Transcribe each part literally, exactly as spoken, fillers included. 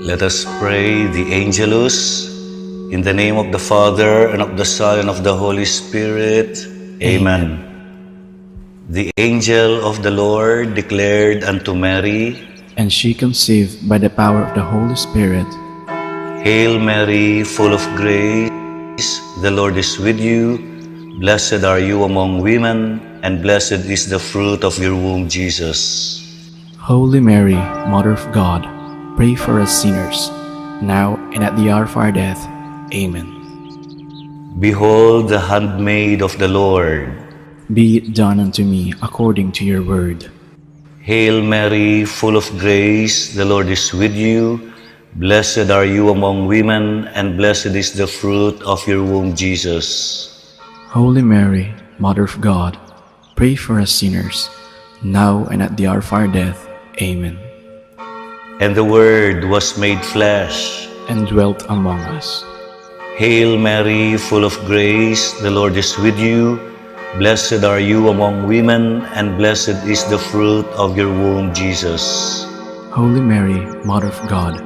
Let us pray the Angelus. In the name of the Father, and of the Son, and of the Holy Spirit. Amen. The angel of the Lord declared unto Mary, and she conceived by the power of the Holy Spirit. Hail Mary, full of grace, the Lord is with you. Blessed are you among women, and blessed is the fruit of your womb, Jesus. Holy Mary, Mother of God, pray for us sinners, now and at the hour of our death. Amen. Behold the handmaid of the Lord. Be it done unto me according to your word. Hail Mary, full of grace, the Lord is with you. Blessed are you among women, and blessed is the fruit of your womb, Jesus. Holy Mary, Mother of God, pray for us sinners, now and at the hour of our death. Amen. And the Word was made flesh and dwelt among us. Hail Mary, full of grace, the Lord is with you. Blessed are you among women, and blessed is the fruit of your womb, Jesus. Holy Mary, Mother of God,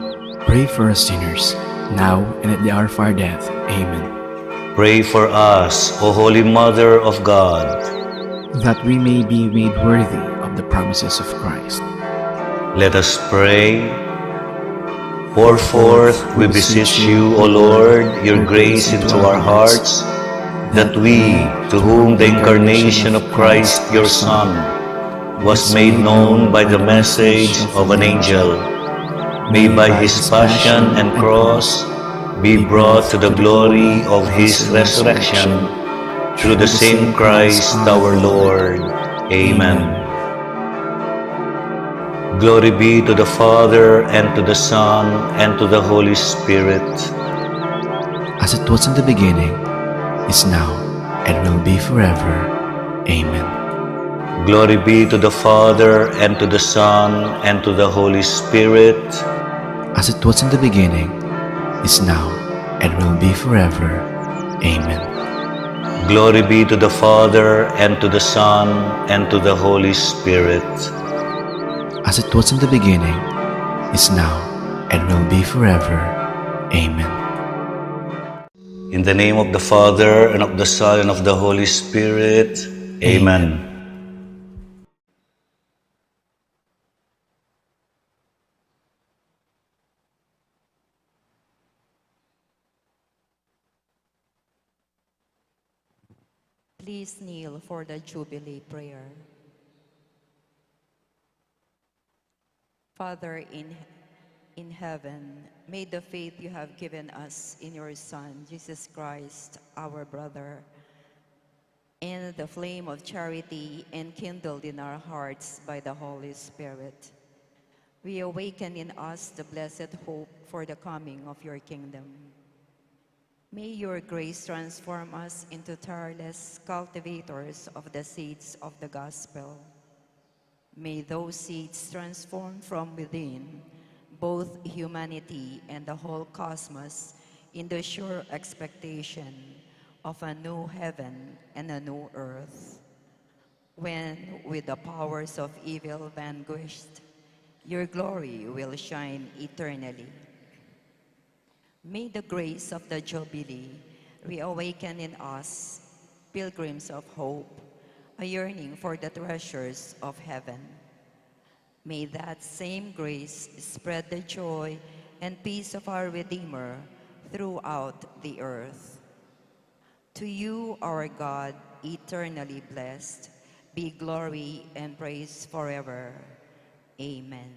pray for us sinners, now and at the hour of our death. Amen. Pray for us, O Holy Mother of God, that we may be made worthy of the promises of Christ. Let us pray. Pour forth, we beseech you, O Lord, your grace into our hearts, that we, to whom the incarnation of Christ, your Son, was made known by the message of an angel, may by his passion and cross be brought to the glory of his resurrection, through the same Christ our Lord. Amen. Glory be to the Father, and to the Son, and to the Holy Spirit. As it was in the beginning, is now, and will be forever. Amen. Glory be to the Father, and to the Son, and to the Holy Spirit. As it was in the beginning, is now, and will be forever. Amen. Glory be to the Father, and to the Son, and to the Holy Spirit. As it was in the beginning, is now, and will be forever. Amen. In the name of the Father, and of the Son, and of the Holy Spirit. Amen. Please kneel for the Jubilee prayer. Father in, in heaven, may the faith you have given us in your Son, Jesus Christ, our brother, and the flame of charity enkindled in our hearts by the Holy Spirit, reawaken in us the blessed hope for the coming of your kingdom. May your grace transform us into tireless cultivators of the seeds of the gospel. May those seeds transform from within both humanity and the whole cosmos in the sure expectation of a new heaven and a new earth, when, with the powers of evil vanquished, your glory will shine eternally. May the grace of the Jubilee reawaken in us, pilgrims of hope, a yearning for the treasures of heaven. May that same grace spread the joy and peace of our Redeemer throughout the earth. To you, our God, eternally blessed, be glory and praise forever. Amen.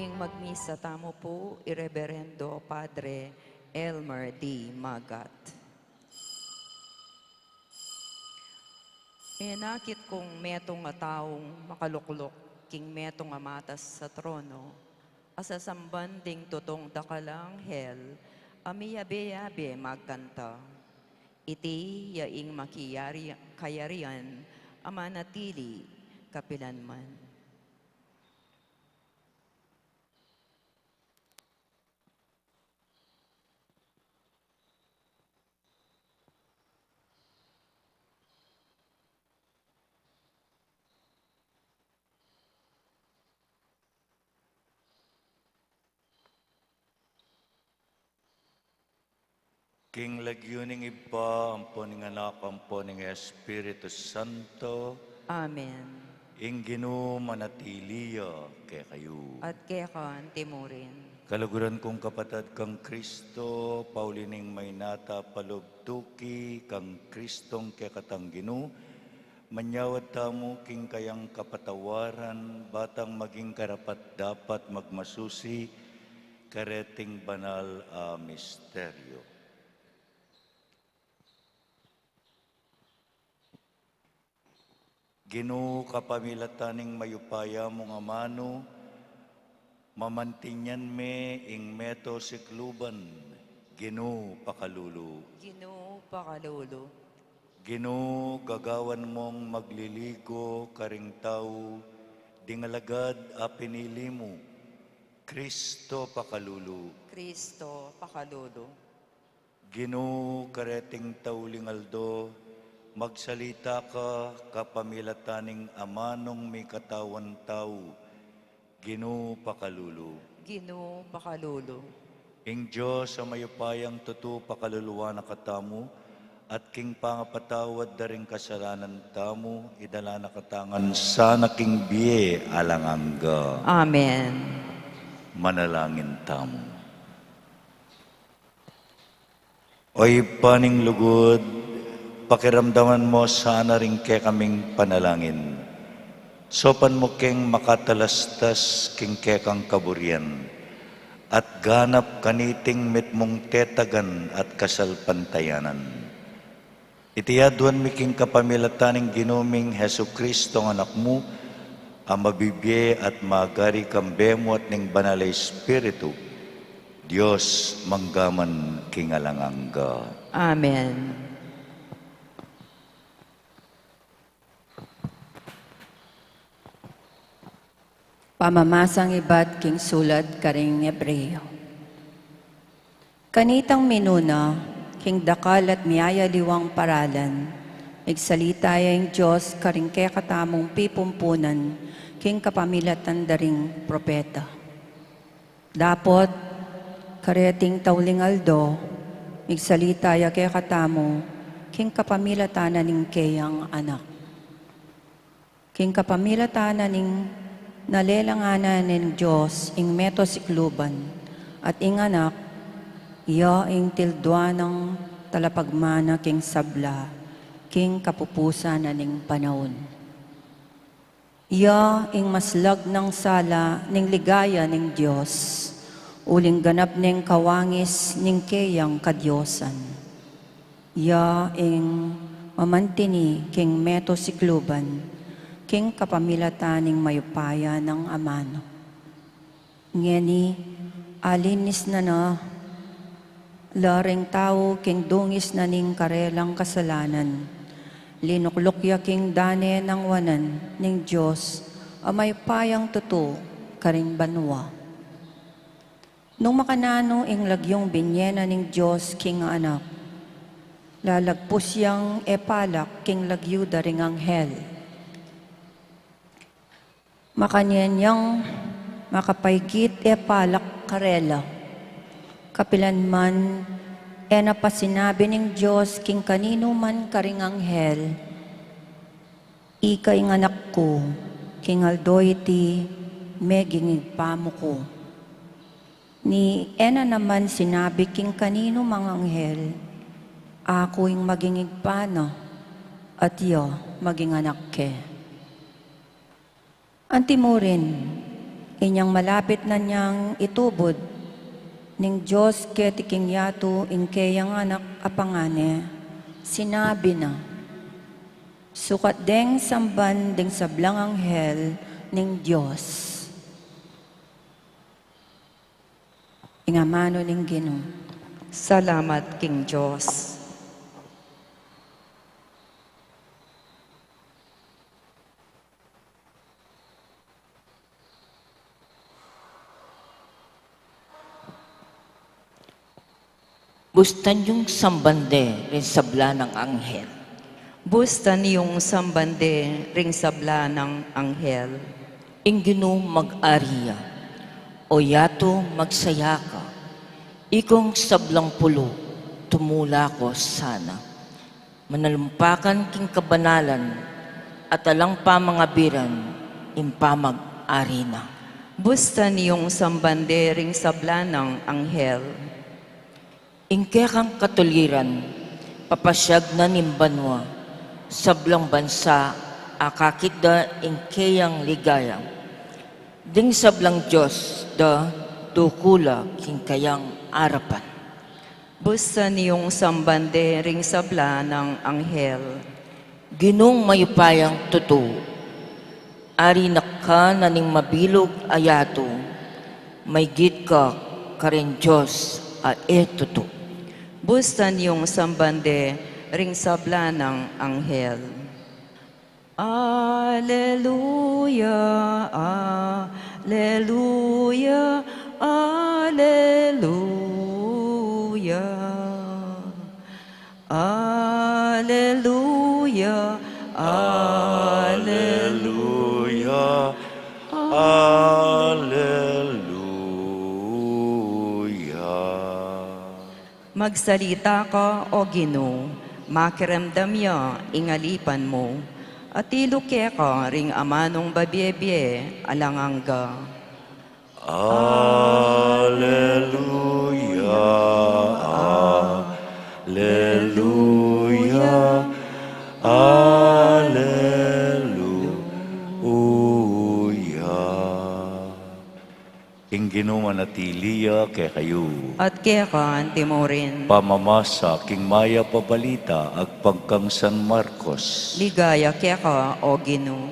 Ing magmisa tamu pu i Reberendo Padre Elmer D. Magat. Menakit kung metung a taung makalukluk king metung a matas a trono, a sasamban ding tutung dakal a anghel a miyabe-yabe magkanta. Iti ya ing makiyari-, kayarian a manatili kapilanman. King lagyu ning Ibpa, ampo ning Anak, ampo ning Espiritu Santo. Amen. Ing Ginu manatili ya kekayu. At keka antimurin. Kaluguran kung kapatad kang Kristo, pauli ning mainata palub tuki kang Kristong kekatang Ginu, manyawad tamu king kayang kapatawaran, batang maging karapat-dapat magmasusi kareting banal a misteryo. Ginu, kapamilatan ning mayupaya mung amanu, mamantinyan me ing meto sikluban. Ginu, pakalulu. Ginu, pakalulu. Ginu, gagawan mung magliligo karing tau ding alagad a pinili mu. Kristo, pakalulu. Kristo, pakalulu. Ginu, kareting tauling aldo, magsalita ka kapamilatan ning amanung mikatawan tau. Ginu, pakalulu. Ginu, pakalulu. Ing Dios a mayupayang tutu pakaluluan na katamu, at king pangapatawad da ring kasalanan tamu, idala na katamu ngan sana king bie alang angga. Amen. Manalangin tamu. O Ibpa ning lugud, pakiramdaman mu sana ring kekaming panalangin. Saupan mu keng makatalastas king kekang kaburian, at ganap kaniting mitmung tetagan at kasalpantayanan. Iti aduan mi king kapamilatan ning Ginu ming Jesucristo a Anak mu, a mabibie at magari kambe mu at ning Banal a Espiritu, Dios mangga man king alang angga. Amen. Pamamasang ibat king sulat karing Hebreo. Kanitang minuna, king dakal at miyayaliwang paralan, migsalita ya ing Dios karing kekatamung pipumpunan, king kapamilatan da ring propeta. Dapot, kareting tauling aldo, migsalita ya kekatamu, king kapamilatan na ning keyang Anak. King kapamilatan na ning nalelangan na ning Dios ing meto sikluban, at ing Anak, iya ing tilduan nang talapagmana king sabla, king kapupusan na ning panaun. Iya ing maslag nang sala ning ligaya ning Dios, uling ganap neng kawangis ning keyang kadiosan. Iya ing mamantini king meto sikluban, king kapamilatan ning mayupaya nang amanu. Ngeni, alinis na na la ring tau king dungis na ning karelang kasalanan. Linukluk ya king dane nang wanan ning Dios a mayupayang tutu karing banua. Nung makananu ing lagyung binye na ning Dios king Anak, lalagpus yang e palak king lagyu da ring anghel. Makanyan yang makapaigit e palak karela. Kapilan man e na pa sinabi ning Dios king kaninu man karing anghel, "Ika ing Anak ku, king aldo iti meging Ibpa mu ku." Ni e na naman sinabi king kaninu mang anghel, "Aku ing maging Ibpa na, at iya maging Anak ke." Antimurin, Inyang malapit na niyang itubud ning Dios keti king yatu ing keyang anak a pangane, sinabi na, sukat deng samban ding sablang anghel ning Dios. Ing amanu ning Ginu. Salamat king Dios. Bustan yung samban de ring sabla nang anghel. Bustan yung samban de ring sabla nang anghel. Ing Ginu mag-ari ya. O yatu, magsaya ka. Ikong sablang pulu, tumula ko sana. Manalumpakan king kabanalan at alang pamangabiran ing pamag-ari na. Bustan yung samban de ring sabla nang anghel. Ing kekang katuliran, papasyag na ning banua, sablang bansa, akakit da ing keyang ligaya. Ding sablang Dios da dukul la king kayang arapan. Bustan yung samban de ring sabla nang anghel. Ginung mayupayang tutu, ari na ka na ning mabilug a yatu, maygit ka karing Dios a e tutu. Bustan yung samban de ring sabla nang anghel. Aleluya, aleluya, aleluya. Aleluya, aleluya, aleluya. Magsalita ka, O Ginu, makiramdam ya ing alipan mu, atilu keka ring amanung babie-bie alang angga. Aleluya, aleluya, aleluya. Ing Ginu manatili ya kekayu. At keka antimurin. Pamamasa king mayap a balita agpang kang San Marcos. Ligaya keka, O Ginu.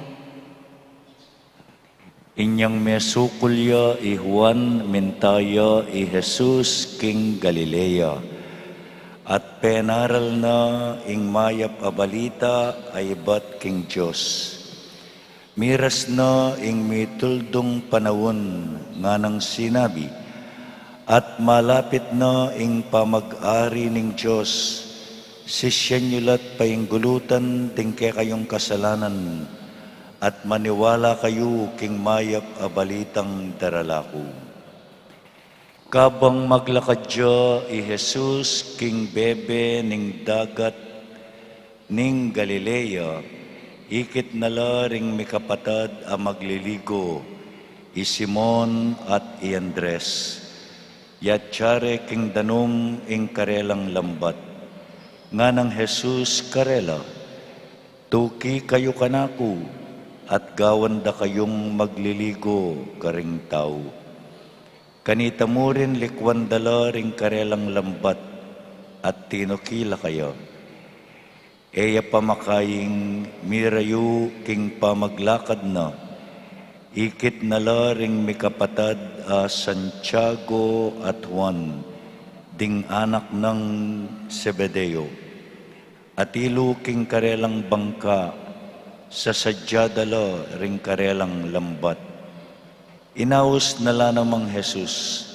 Inyang mesukul ya i Juan, minta ya i Jesus king Galilea, at penaral na ing mayap a balita a ibat king Dios. Miras na ing mituldung panaun, nganang sinabi, at malapit na ing pamag-ari ning Dios. Sisian yu la't painggulutan ding kekayung kasalanan, at maniwala kayu king mayap a balitang darala ku. Kabang maglakad ya i Jesus king bebe ning dagat ning Galilea, ikit na la ring mikapatad a magliligo, i Simon at i Andres. Yatsa re king danum ing karelang lambat. Nganang Jesus karela, tuki kayu kanaku, at gawan da kayung magliligo karing tau. Kanita murin likuan da la ring karelang lambat, at tinuki la kaya. E ya pa makaing mirayu king pamaglakad na, ikit na la ring mikapatad a Santiago at Juan, ding anak nang Zebedeo. Atilu king karelang bangka, sasadya da la ring karelang lambat. Inaus na la namang Jesus,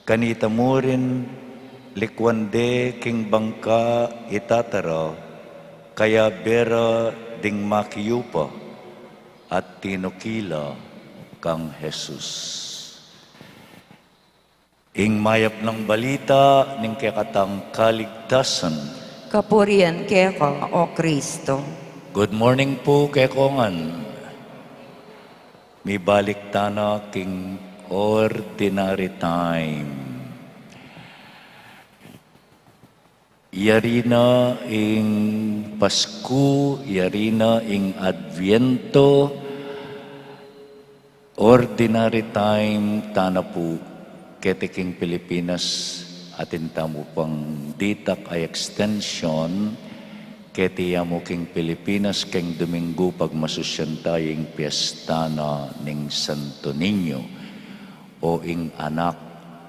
kanita murin likuan de king bangka i tata ra, kayabe ra ding makiyupa, at tinuki la kang Jesus. Ing mayap nang balita ning kekatang kaligtasan. Kapurian keka, O Kristo. Good morning pu kekongan. Mibalik tana king ordinary time. Yari na ing Pasku, yari na ing Adviento, Ordinary time tana pu keti king Pilipinas, atin tamu pang ditak a extension keti yamu king Pilipinas keng Duminggu pagmasusyan taya ing piesta na ning Santo Niño o ing Anak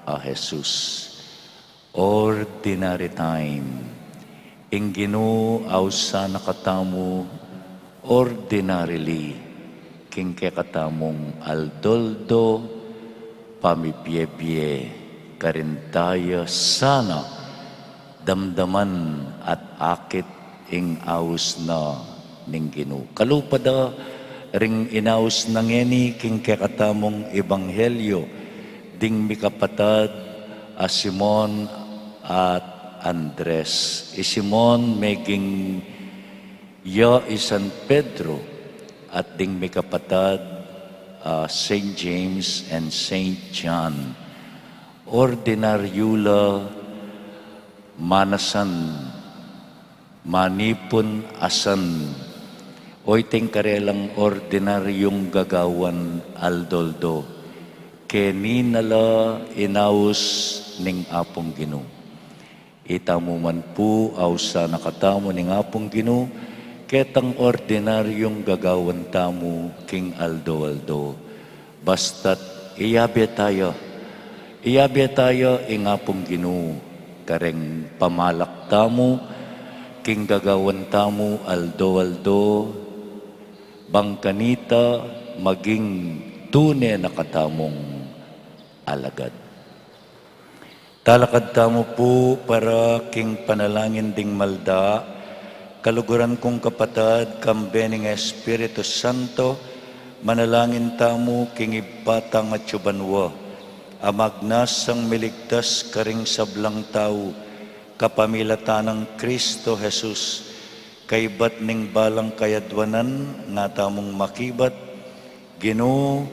a Jesus. Ordinary time. Ing Ginu ausan na katamu ordinarily king kekatamung aldo-aldo pamibiebie. Karin taya sana damdaman at akit ing aus na ning Ginu. Kalupa da ring inaus na ngeni king kekatamung ebanghelyo ding mikapatad a Simon at Andres. I Simon meging ya i San Pedro at ding mikapatad a Saint James and Saint John. Ordinaryu la manasan, manipun asan, o iting karelang ordinaryung gagawan aldo-aldo. Keni na la inaus ning Apung Ginu. Itamu man pu ausan na katamu ning Apung Ginu ketang ordinaryung gagawan tamu king aldo-aldo. Basta't iyabe taya, iyabe taya ing Apung Ginu kareng pamalak tamu king gagawan tamu aldo-aldo, bang kanita maging tune na katamung alagad. Talakad tamu pu para king panalangin ding malda. Kaluguran kung kapatad, kambe ning Espiritu Santo, manalangin tamu king Ibpa tang atsu banua, a magnasang miligtas karing sablang tau kapamilatan nang Kristo Jesus, kaibat ning balang kayadwanan. Nga tamung makibat, Ginu,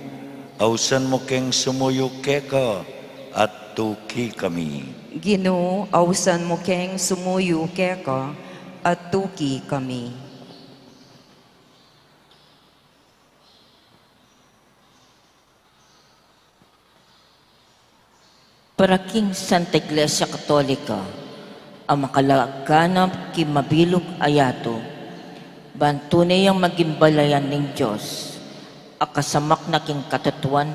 ausan mu keng sumuyu keka at tuki kami. Ginu, ausan mu keng sumuyu keka at tuki kami. Para king Santa Iglesia Katolika, a makalaganap king mabilug a yatu, ban tune yang maging balayan ning Dios, a kasamak na king katutuan,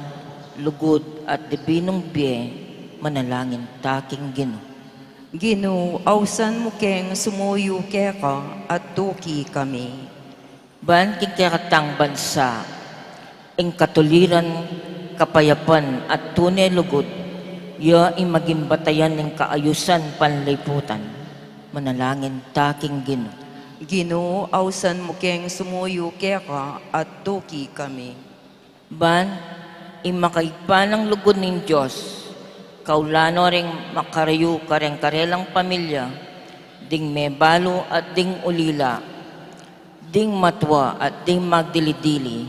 lugud, at dibinung bie, manalangin ta king Ginu. Ginu, ausan mu keng sumuyu keka at tuki kami. Ban king kekatang bansa, ing katuliran, kapayapan, at tune lugud, ya ing maging batayan ning kaayusan panliputan. Manalangin ta king Ginu. Ginu, ausan mu keng sumuyu keka at tuki kami. Ban ing makaibpa nang lugud ning Dios, kaulano ring makarayu kareng karelang pamilya, ding mebalu at ding ulila, ding matua at ding magdili-dili,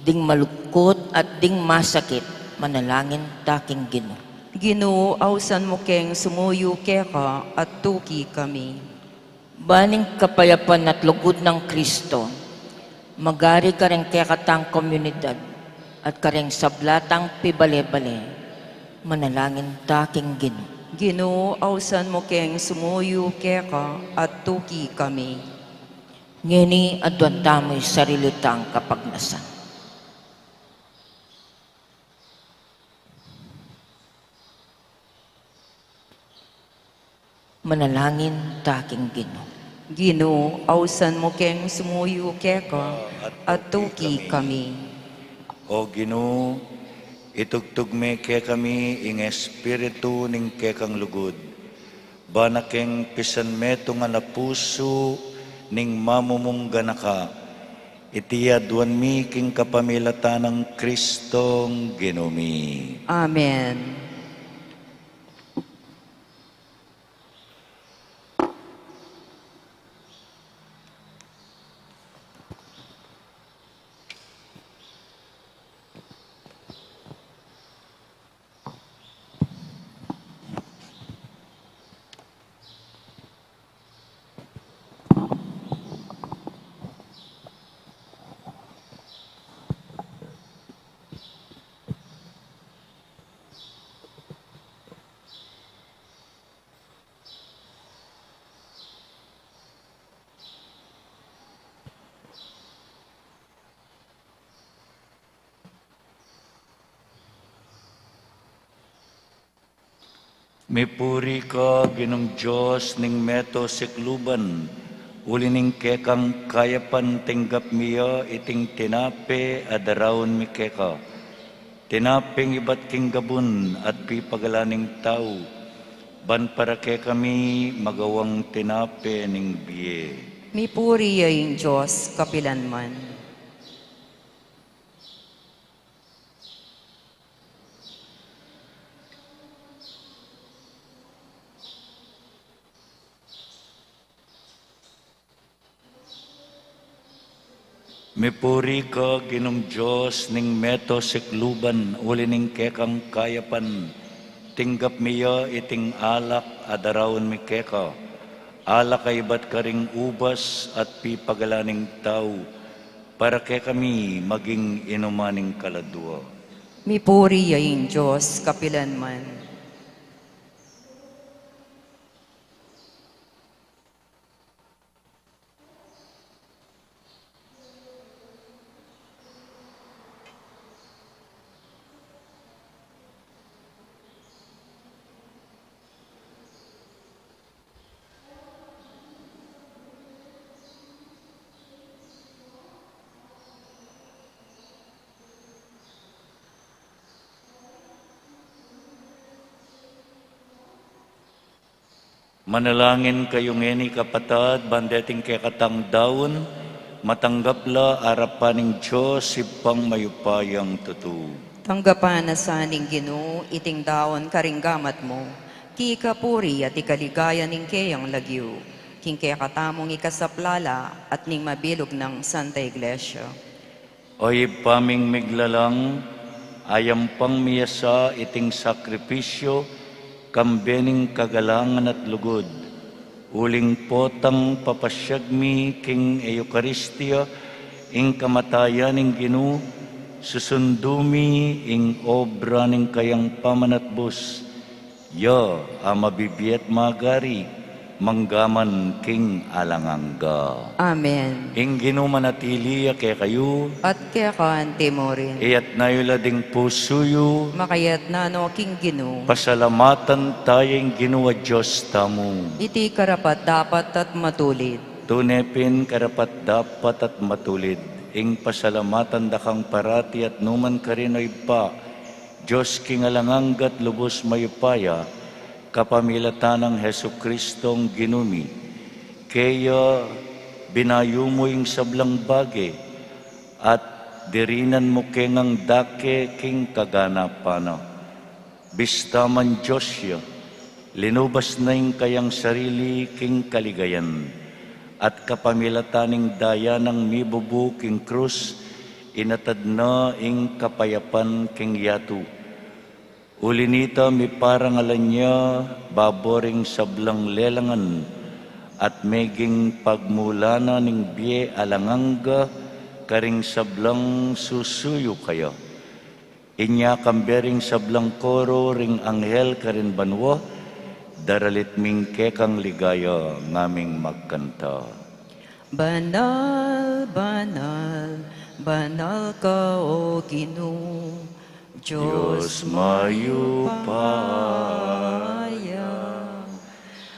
ding malugkut at ding masakit, manalangin ta king Ginu. Ginu, ausan mu keng sumuyu keka at tuki kami. Ban ing kapayapan at lugud nang Kristo, magari kareng kekatang komunidad at kareng sabla tang pibale-bale, manalangin ta king Ginu. Ginu, ausan mu keng sumuyu keka at tuki kami. Ngeni aduan tamu ing sarili tang kapagnasan. Manalangin ta king Ginu. Ginu, ausan mu keng sumuyu keka at tuki kami. O Ginu, itugtug me kekami ing Espiritu ning kekang lugud, ban a keng pisanmetungan a pusu ning mamumung ganaka, iti aduan mi king kapamilatan nang Kristong Ginu mi. Amen. Mipuri ka, Ginung Dios ning meto sikluban, uli ning kekang kayapan tinggap mi ya iting tinape a daraun mi keka. Tinapeng ibat king gabun at pipagalan ning tau, ban para kekami magawang tinape ning bie. Mipuri ya ing Dios kapilanman. Mipuri ka, Ginung Dios ning meto sikluban, uli ning kekang kayapan tinggap mi ya iting alak a daraun mi keka, alak a ibat karing ubas at pipagalan ning tau, para kekami maging inuman ning kaladua. Mipuri ya ing Dios kapilanman. Manalangin kayu ngeni, kapatad, ban deting kekatang daun, matanggap la arapan ning Dios Ibpang mayupayang tutu. Tanggapan na sa ning Ginu iting daun karing gamat mu, king ikapuri at ikaligaya ning keyang lagyu, king kekatamung ikasaplala at ning mabilug nang Santa Iglesia. O Ibpa ming miglalang, ayampang mi ya sa iting sakripisyu, kambe ning kagalangan at lugud. Uling potang papasyag mi king Eukaristia ing kamatayan ning Ginu, susundu mi ing obra ning kayang pamanatbus. Ya a mabibie at magari, mangga man king alang angga. Amen. Ing Ginu manatili ya kekayu. At keka mu rin. Iyatas yu la ding pusu yu. Makayatas no king Ginu. Pasalamatan taya ing Ginu a Dios tamu. Iti karapat-dapat at matulid. Tune pin karapat-dapat at matulid, ing pasalamatan da kang parati at nukarin man, O Ibpa, Dios king alang angga at lubus mayupaya, kapamilatan nang Jesucristong Ginu mi. Kaya binayu mu ing sablang bage, at dirinan mu keng dake king kaganapan na. Bista man Dios ya, linubas na ing kayang sarili king kaligayan, at kapamilatan ning daya nang mibubu king krus, inatad na ing kapayapan king yatu. Uli nita, miparangalan ya babo ring sablang lelangan, at meging pagmula na ning bie alang angga karing sablang susuyu kaya. Inya kambe ring sablang koro ring anghel karin banua, daralit ming kekang ligaya ngaming magkanta. Banal, banal, banal ka, O Ginu, Dios mayupaya.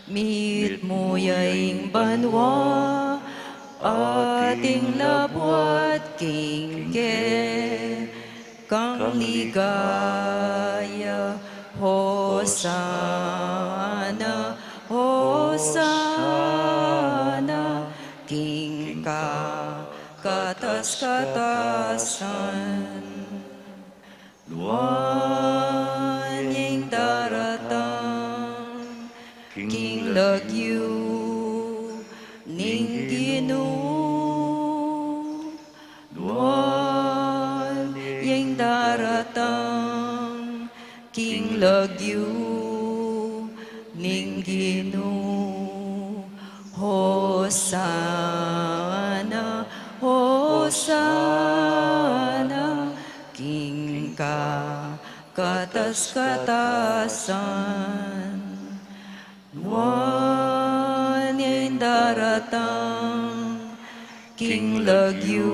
Mitmu ya ing banua, at ing labuad king kekang ligaya. Hosana, Hosana, king kakatas-katasan. Nuan ya ing daratang king lagyu ning Ginu. Nuan ya ing daratang king lagyu ning Ginu. Hosana, Hosana, king kakatas-katasan. Nuan ya ing daratang king lagyu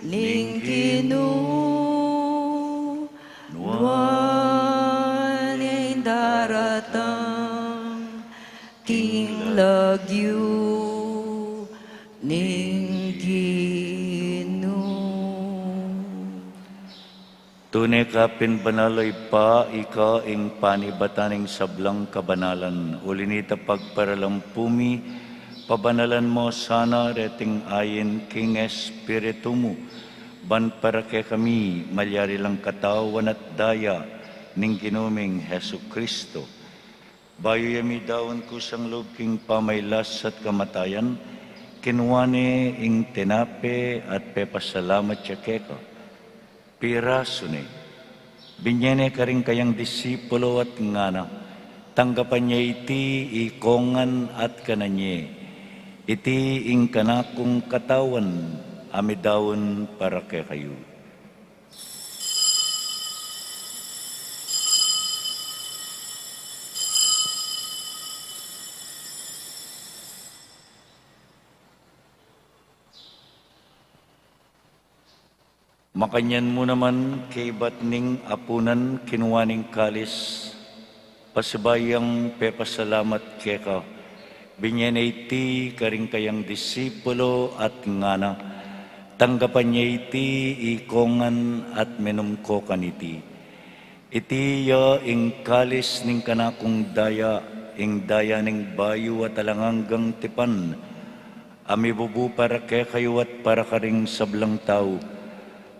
ning Ginu. Nuan ya ing lagyu ning Ginu. Tune ka pin banal, o Ibpa, ika ing panibatan ning sablang kabanalan. Uli na nita pagparalampu mi, pabanalan mu sana reting ayin king Espiritu mu, ban para kekami malyari lang katawan at daya ning Ginu ming Jesucristo. Bayu ya midaun kusang lub king pamailas at kamatayan, kinua ne ing tinape at pepasalamat ya keka. Pirasu ne, binye ne karing kayang disipulu at ngana, tanggapan ye iti ikongan at kanan ye. Iti ing kanakung katawan a midaun para kekayu. Makanyan mu naman, kaybat ning apunan, kinua ne ing kalis, pasibayu yang pepasalamat keka, binye ne iti karing kayang disipulu at ngana, tanggapan ye iti ikongan at minum ko kaniti. Iti ya ing kalis ning kanakung daya, ing daya ning bayu at alang anggang tipan, a mibubu para kekayu at para karing sablang tau,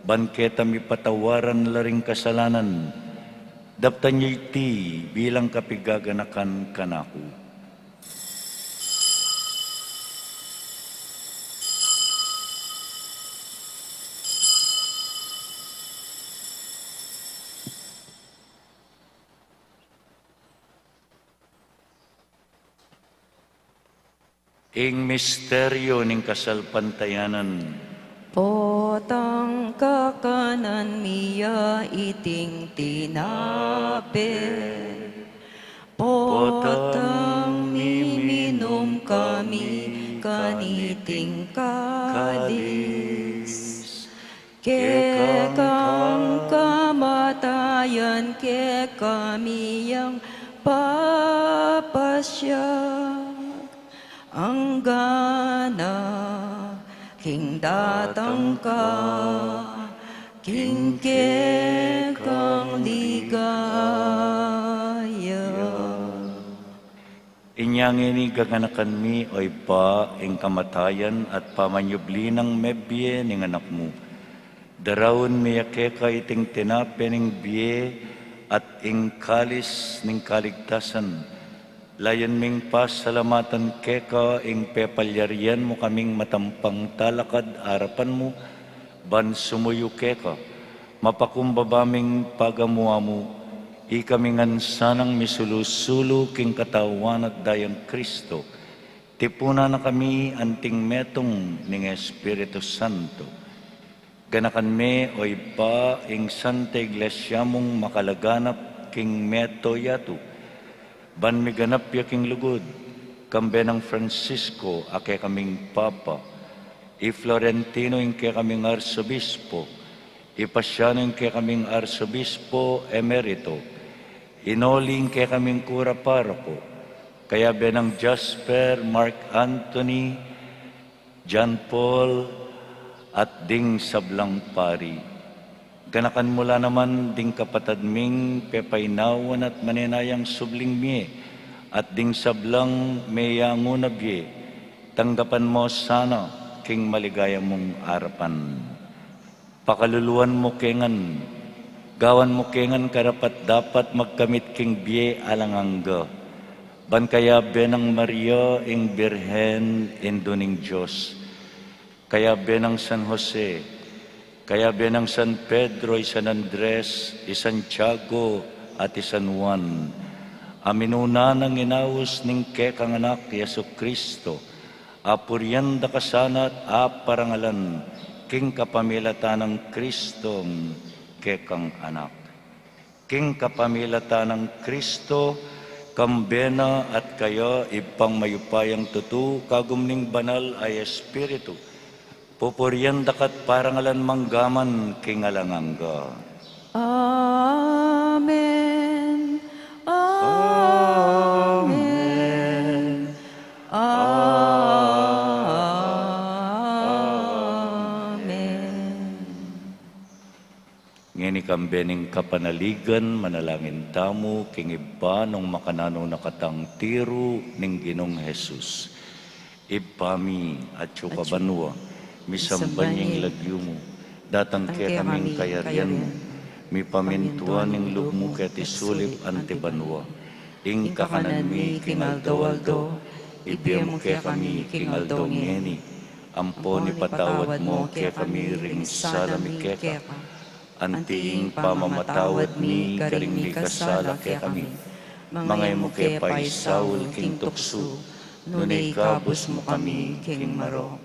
ban keta mipatawaran la ring kasalanan. Daptan ye iti bilang kapigaganakan kanaku. Ing misteryu ning kasalpantayanan. Potang kakanan mi ya iting tinape, potang miminum kami kaniting kalis, kekang kamatayan kekami yang papasya, anggana king datang ka king kekang ligaya. Inya ngeni gaganakan mi, o Ibpa, ing kamatayan at pamanyubli nang mebie ning Anak mu. Daraun mi ya keka iting tinape ning bie at ing kalis ning kaligtasan. Layun ming pasalamatan keka ing pepalyarian mu kaming matampang talakad arapan mu, ban sumuyu keka, mapakumbaba ming pagamu-amu, ikami ngan sanang misulu-sulu king katawan at dayang Kristo, tipunan na kami anting metung ning Espiritu Santo. Ganakan me, o Ibpa, ing Santa Iglesia mung makalaganap king mabilug a yatu, ban miganap ya king lugud, kambe nang Francisco a kekaming Papa, i Florentino ing kekaming Arsobispo, i Pasiano ing kekaming Arsobispo Emerito, i Noli ing kekaming Kura Paroko, kayabe nang Jasper, Mark Anthony, John Paul, at ding sablang pari. Ganakan mu la naman ding kapatad ming pepainawan at manenayang subling mie, at ding sablang meyangu na bie, tanggapan mu sana king maligaya mung arapan. Pakaluluan mu ke ngan, gawan mu ke ngan karapat-dapat magkamit king bie alang angga, ban kayabe nang Maria ing Birhen, Indu ning Dios, kayabe nang San Jose, kayabe nang San Pedro, i San Andres, i Santiago, at i San Juan, a minuna nang inaus ning kekang Anak, Jesucristo, a purian da ka sana at a parangalan king kapamilatan nang Kristong kekang Anak. King kapamilatan nang Kristo, kambe na at kaya, Ibpang mayupayang tutu, kagum ning Banal a Espiritu, pupurian da ka't parangalan manggaman king alang angga. Amen. Amen. Amen. Ngeni kambe ning kapanaligan, manalangin tamu king Ibpa nung makananu na katang tiru ning Ginung Jesus. Ibpa mi, atsu ka banua, misamban ya ing lagyu mu, datang kekami ing kayarian mu, mipamintuan ing lub mu keti sulip anti banua. Ing kakanan mi king aldo-aldo, ibie mu kekami king aldo ngeni, ampon ipatawad mu kekami ring sala mi keka, anti ing pamamatawad mi karing mikasala kekami. Manga e mu ke paisaul king tuksu, nune ikabus mu kami king marok.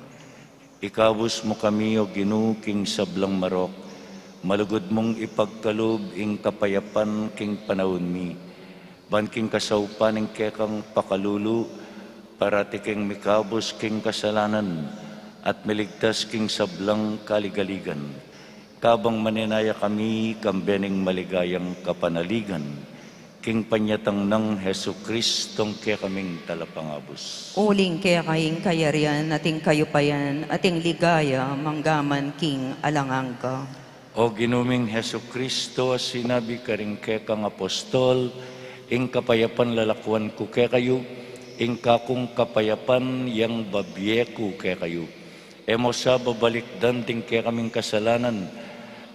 Ikabus mu kami, O Ginu, king sablang marok, malugud mung ipagkalub ing kapayapan king panaun mi, ban king kasaupan ning kekang pakalulu, parati keng mikabus king kasalanan, at miligtas king sablang kaligaligan. Kabang manenaya kami kambe ning maligayang kapanaligan, king panyatang nang Jesucristong kekaming Talapangabus. Uling keka ing kayarian at ing kayupayan at ing ligaya manggaman king alang angga. O Ginu ming Jesucristo, a sinabi karing kekang apostol, ing kapayapan lalakwan ku kekayu, ing kakung kapayapan yang babie ku kekayu. E mu sa babalikdan ding kekaming kasalanan,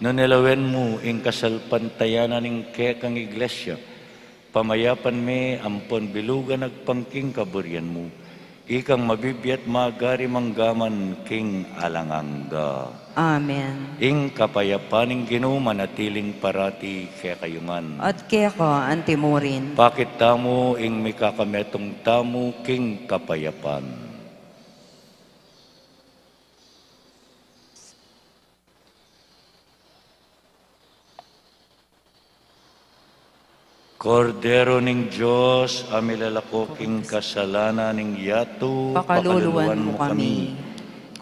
nune lawen mu ing kasalpantayanan ning kekang iglesia. Pamayapan me ampon bilugan agpang king kaburian mu, ikang mabibie at magari manggaman king alang angga. Amen. Ing kapayapan ning Ginu manatiling parati kekayu ngan. At keka anti murin. Pakit tamu ing mikakametung tamu king kapayapan. Kordero ning Dios, a milalako king kasalanan ning yatu, pakaluluan mu kami.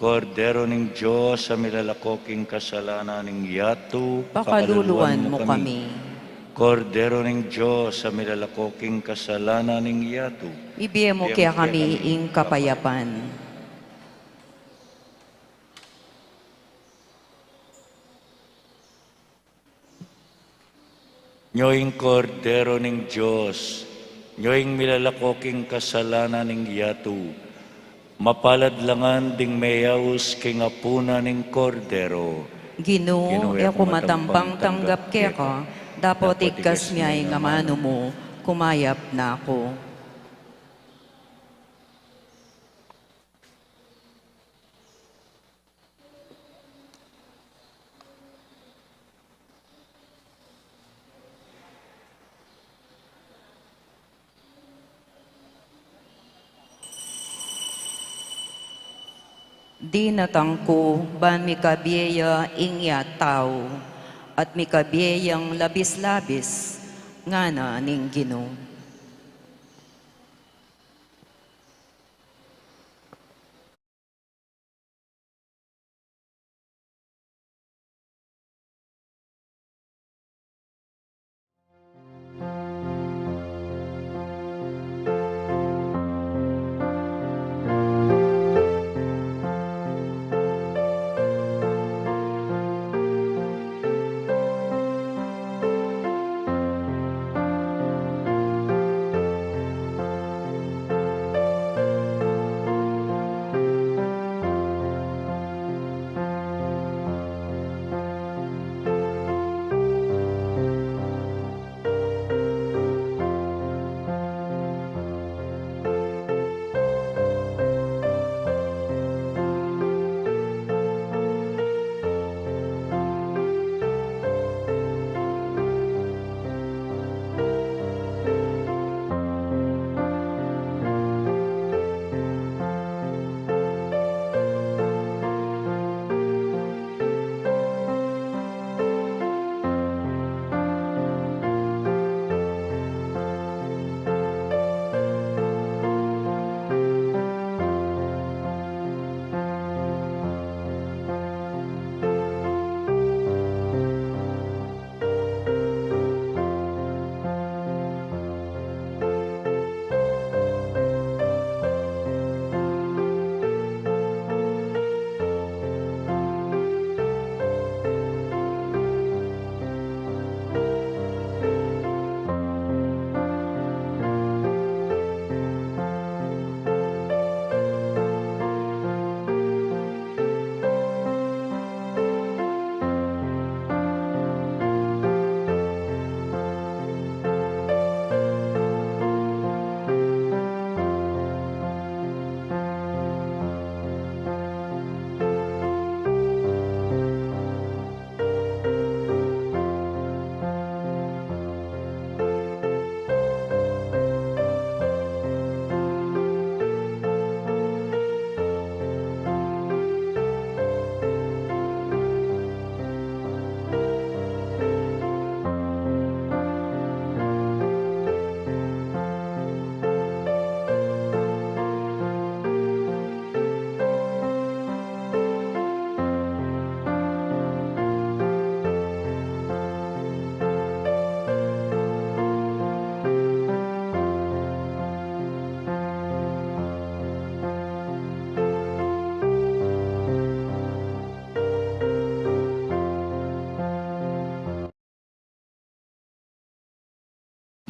Kordero ning Dios, a milalako king kasalanan ning yatu, pakaluluan mu kami. Kordero ning Dios, a milalako king kasalanan ning yatu, ibie mu kekami ing kapayapan. Nyo ing Kordero ning Dios, nyo ing milalako king kasalanan ning yatu. Mapalad la ngan ding meyaus king apunan ning Kordero. Ginu, e ku matampang tanggap keka, dapot igkas me ing amanu mu, kumayap na ku. Dinatang ku ban mikabie ya ing yatu, at mikabie yang labis-labis, ngana ning Ginu.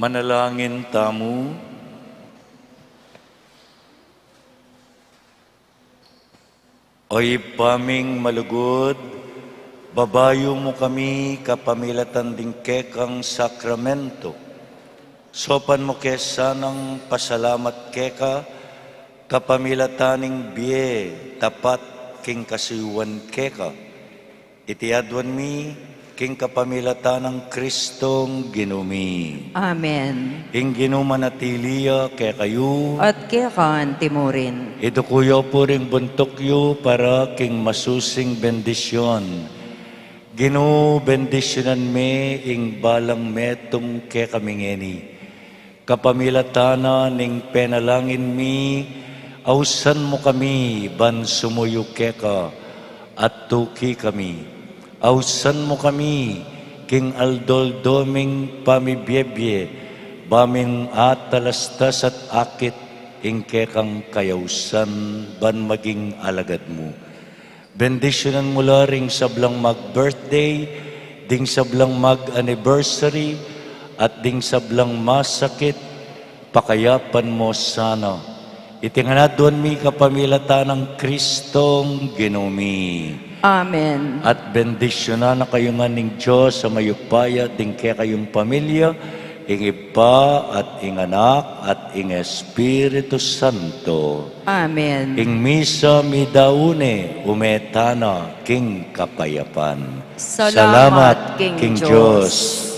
Manalangin tamu. O Ibpa ming malugud, babayu mu kami kapamilatan ding kekang sakramento. Saupan mu ke sanang pasalamat keka, kapamilatan ning bie tapat king kasuyuan keka. Iti aduan mi king kapamilatan nang Kristong Ginu mi. Amen. Ing Ginu manatili ya kekayu. At keka antimurin. Iduku yu pu ring buntuk yu para king masusing bendisyun. Ginu, bendisyunan me ing balang metung kekami ngeni. Kapamilatan na ning penalangin mi, ausan mu kami ban sumuyu keka at tuki kami. Ausan mu kami king aldo-aldo ming pamibie-bie, ba ming atalastas at akit ing kekang kayausan ban maging alagad mu. Bendisyunan mu la ring sablang mag-birthday, ding sablang mag-anniversary, at ding sablang masakit, pakayapan mu sana. Iti ngan aduan mi kapamilatan nang Kristong Ginu mi. Amen. At bendisyunan na kayu ngan ning Dios a mayupaya, ding kekayung pamilya, ing Ibpa at ing Anak at ing Espiritu Santo. Amen. Ing misa midaun ne, ume tana king kapayapan. Salamat king Dios.